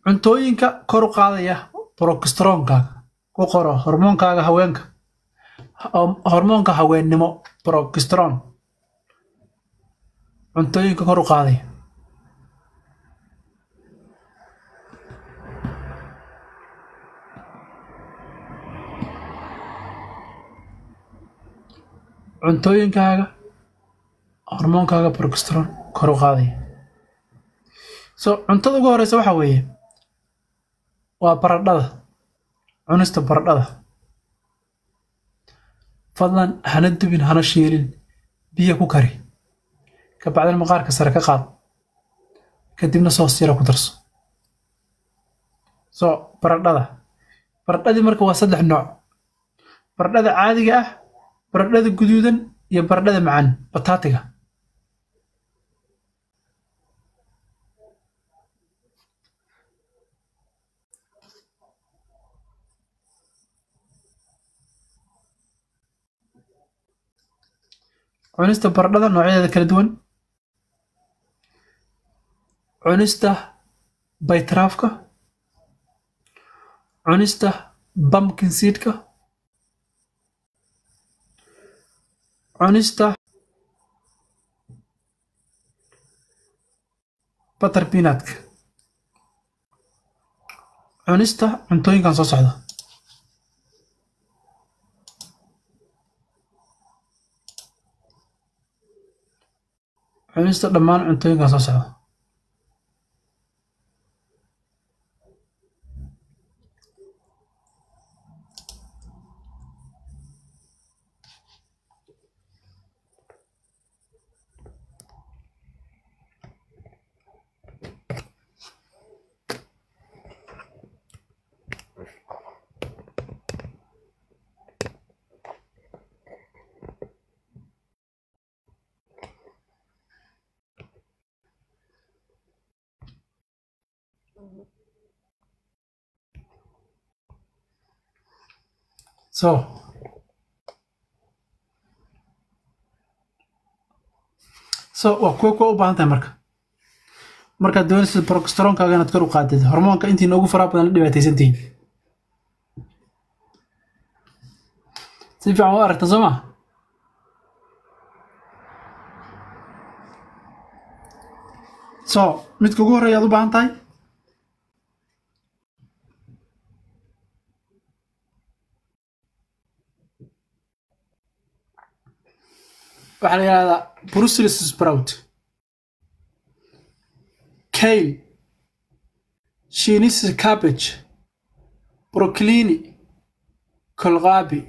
Cuntooyinka kor u qaadaya progesteronekaaga ku qoro, hormoonkaaga haweenka, hormoonka haweennimo progesterone, cuntooyinka kor u qaadaya. Cuntooyinkaaga hormoonkaaga progesterone kor u qaadaya. So cuntada ugu horeysa waxa weeye waa baradhada. Cunista baradhada, fadlan hana dubin, hana shiilin, biyo ku kari, kabacdina maqaarka sare ka qaad, kadibna soos yara ku darso. So baradhada, baradhadii marka waa saddex nooc: baradhada caadiga ah, baradhada guduudan iyo baradhada macaan, bataatiga. Cunista baradhada noocyadeeda kala duwan, cunista baytaraafka, cunista pumpkin seedka, cunista butter peanutka, cunista cuntooyinkan soo socda. Cunista dhammaan cuntooyinkan soo socda. So waa kuwa u baahan tahay marka markaad doonaysid progesteronekaaga inaad kor u qaadid, hormoonka intii noogu faraha badan la dhibaataysan tihiin. Si fiican u aragta, soo ma? So midka ugu horreeya aad u baahan tahay waxaa la yidhahdaa Brussels sprout, kale, Chinese cabbage, broccolini, kohlrabi.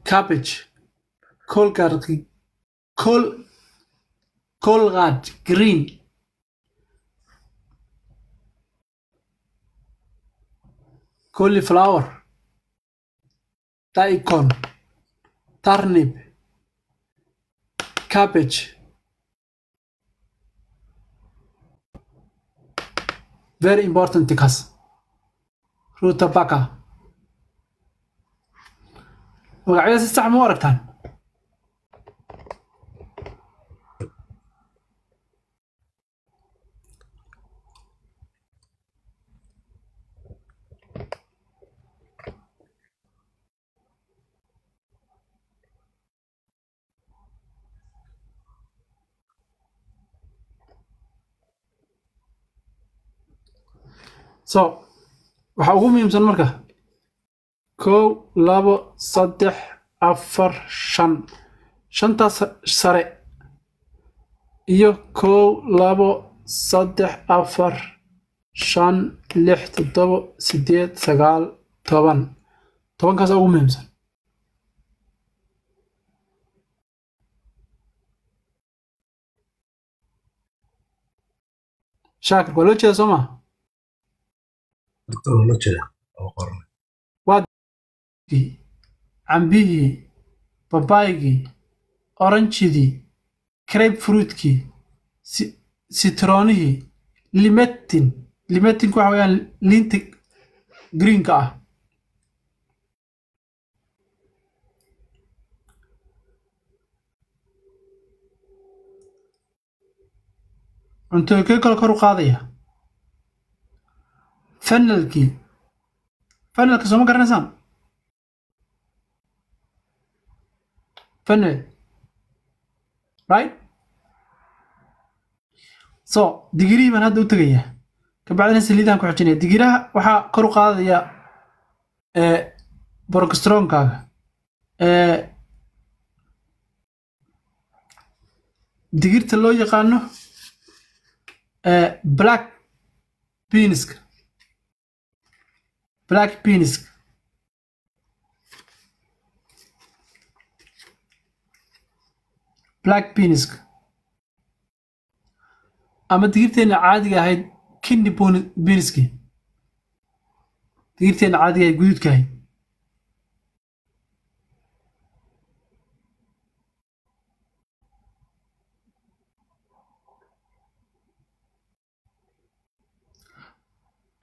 Cabbage, collard, collard green, cauliflower, daikon, turnip, cabbage. Very important kaas, rutabaga. Magacyada si sax ma u aragtaan? So waxaa ugu muhiimsan marka kow, labo, saddex, afar, shan, shantaas sare iyo kow, labo, saddex, afar, shan, lix, toddobo, sideed, sagaal, 10, 10-kaas ugu muhiimsan. Shaakir, waa loo jeeda, soo maa? Doctor, waa loo jeeda oo qoran. Waa cambihii, babaygii, oranjidii, grapefruitkii, citronihii, limetin. Limetinku waxa weeyaan liinta greenka ah. Cuntooyinkee kale kor u qaadaya? Fennelkii. Fennelka soo ma garanaysaan? Fennel, right? So digirihii baan hadda u tegayaa, kabacdina saliidahan ku xijinaya. Digiraha waxaa kor u qaadaya progesteronekaaga. Digirta loo yaqaano black beanska, black beanska, black beanska ama digirteena caadiga ahayd, kidney beanski, digirteena caadiga ahayd, guduudka ahayd.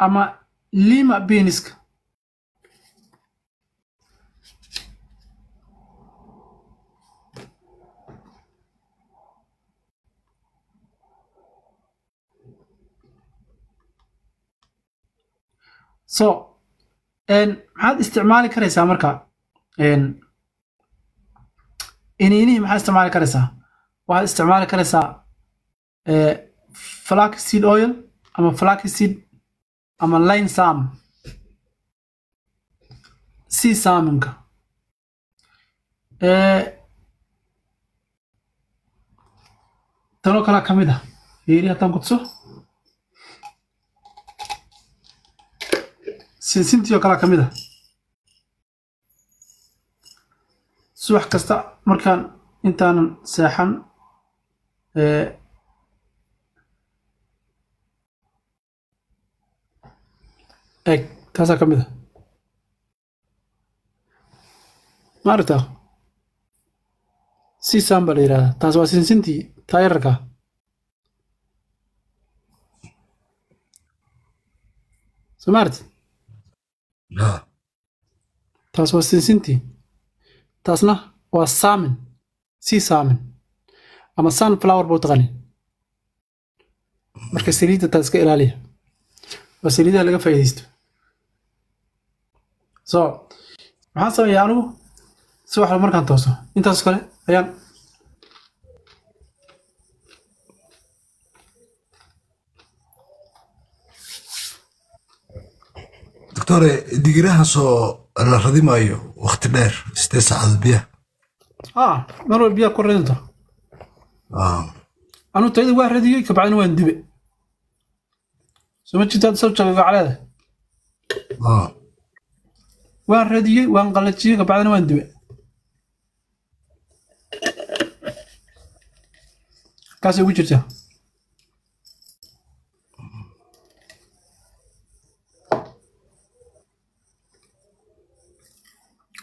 Ama lima beanska. So maxaad isticmaali karaysaa marka? Iniinihii maxaad isticmaali karaysaa? Waxaad isticmaali karaysaa flaxseed oil ama flaxseed ama line sam sesaminka. Tanoo kalaa ka mid ah. Fiiri haddaan ku tuso, sinsintii oo kalaa ka mid ah. Subax kasta markaan intaanan seexan eeg, taasaa ka mid ah. Ma aragtaa? Sesame baa la yidhahdaa. Taas waa sinsintii taayararka. Soo ma aragtid? Ha. Taas waa sinsintii, taasna waa salmon, sesame ama sunflower buu taqanin. Marka saliidda taas iska ilaaliya, waa saliidaha laga faa'iidaysto. So maxaan sameeyaa anigu subax walba markaan tooso? Intaas kale ayaan Doctore, digirahaasoo la radimayo waqti dheer, 8 saacadood biyaha? Ah, mar walba biyaha ku radinto. Anu tayada waa radiyey, kabacdina waan dube. Soo ma jirtaa soo jagagacleeda? Waan radiyey, waan qalajiyey, kabacdina waan dube. Kaasay ugu jirtaa.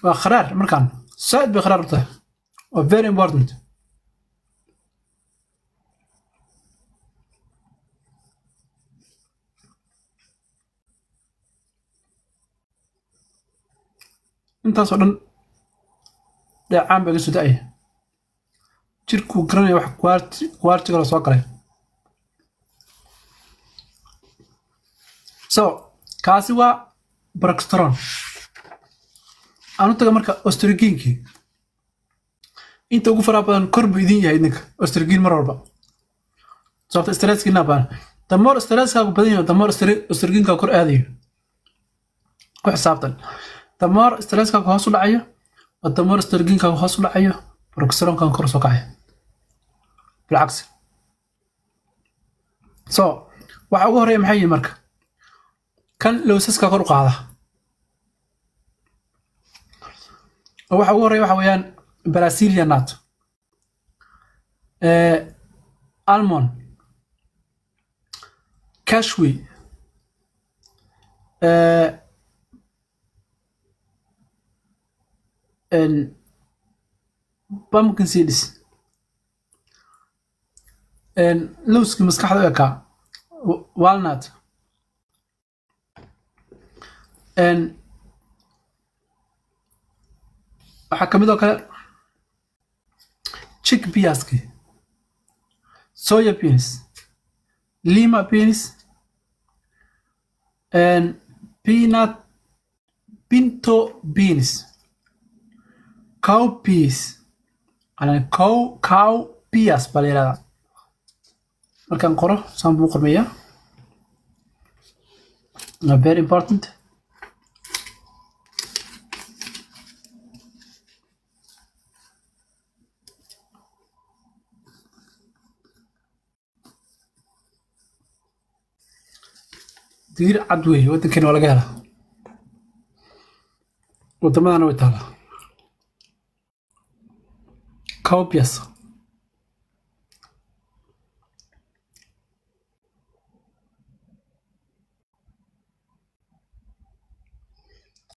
Waa kharaar markaan, saaid bay kharaar u tahay. Waa very important. Intaasoo dhan dheecaan baa iga soo da'aya. Jirkuu garanaya wax quality la soo galay. So kaasi waa progesterone. Aan u taga marka estrogenkii. Inta ugu faraha badan kor buu idin yahay idinka estrogen mar walba, sababta stresskiina badan. The more stresskaagu badan yahay, the more estrogenkaagu kor aadayo. Ku xisaabtan, the more stresskaagu hoos u dhacayo, the more estrogenkaagu hoos u dhacayo, progesteronekaagu kor u soo kacayo, bilcagsi. So waxa ugu horeeya maxay yihiin marka? Kan lowsaska kor u qaada oo waxa ugu horeeya waxa weeyaan Brazilian nut, almond, cashew, pumpkin seeds, lowskii maskaxda u ekaa, walnut, waxaa kamid oo kale chickpeaski, soya beans. Lima beans and peanut, pinto beans, cowpeas, cowpeas baa la yihahdaa. Markaan qoro saan buu qormayaa. Very important. Digir cad weeye, waddankeena waa laga helaa, waddamadana way taalaa. Cowpeas.